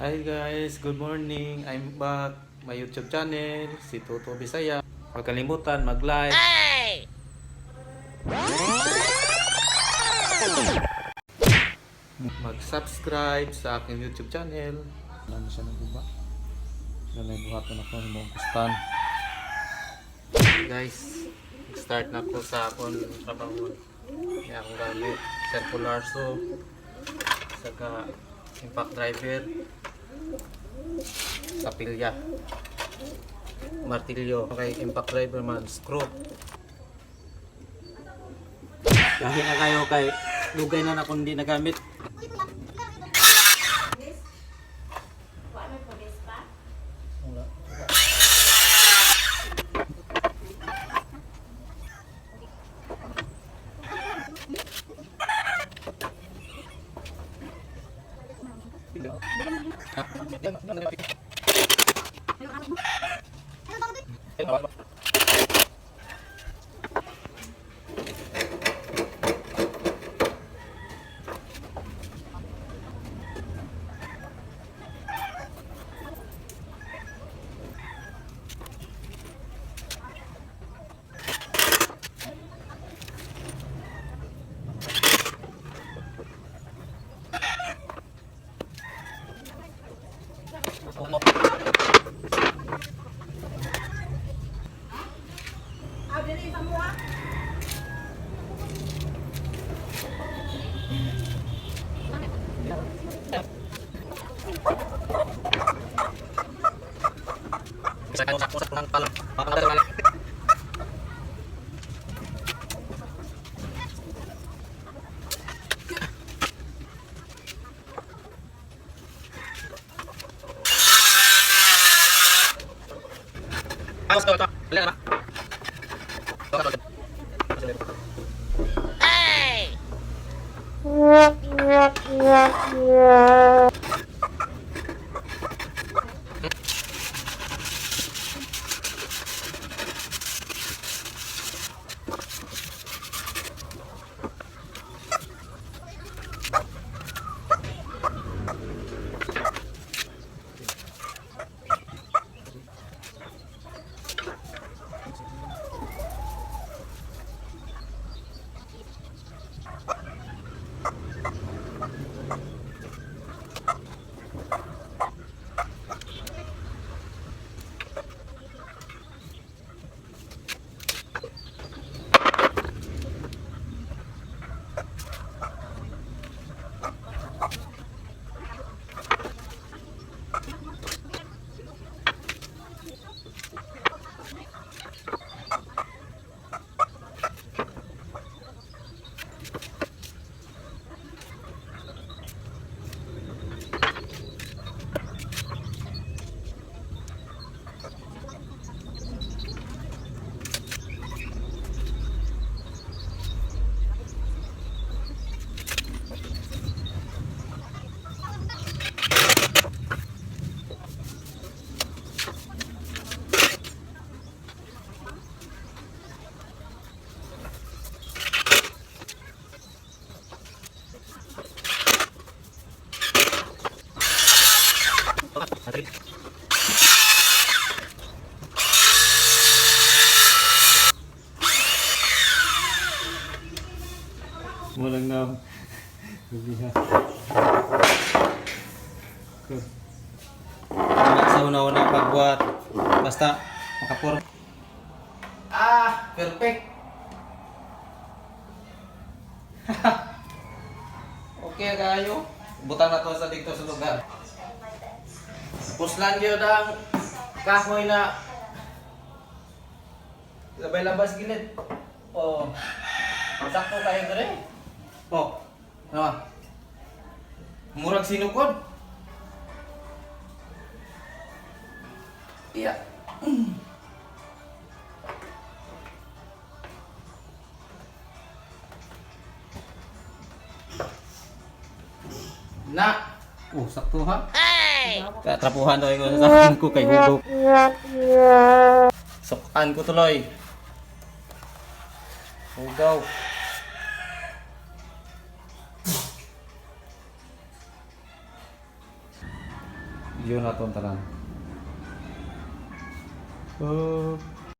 Hi guys, good morning. I'm back. My YouTube channel, si Toto Bisaya. Huwag kalimutan mag-like, mag-subscribe sa aking YouTube channel. Ano siya ng guba? Ganay buhaton ako ng buong kustan. Guys, start na ko sa akong trabaho. May akong gamit, circular saw, saka impact driver, sapilya, martilyo, okay, impact driver man, screw. Lahi na kayo kay lugay na na kung di nagamit. Wala. Walang na. Bibiha. Good. Wala sa una-una pagbuhat. Basta makapur. Ah, perfect. Okay kayo. Butang na to sa dito sa lugar. Puslan yun ang kahoy na labay-labas gilid. Oh. Sakto kayo dere. Oh. Ano? Murag sinukod. Iya. Na. Oh, sakto ha. Hey! Katrapuhan daw ko sa ko kay Hugo. Sukan ko tuloy. Hugaw. View na itong tanan. Oh.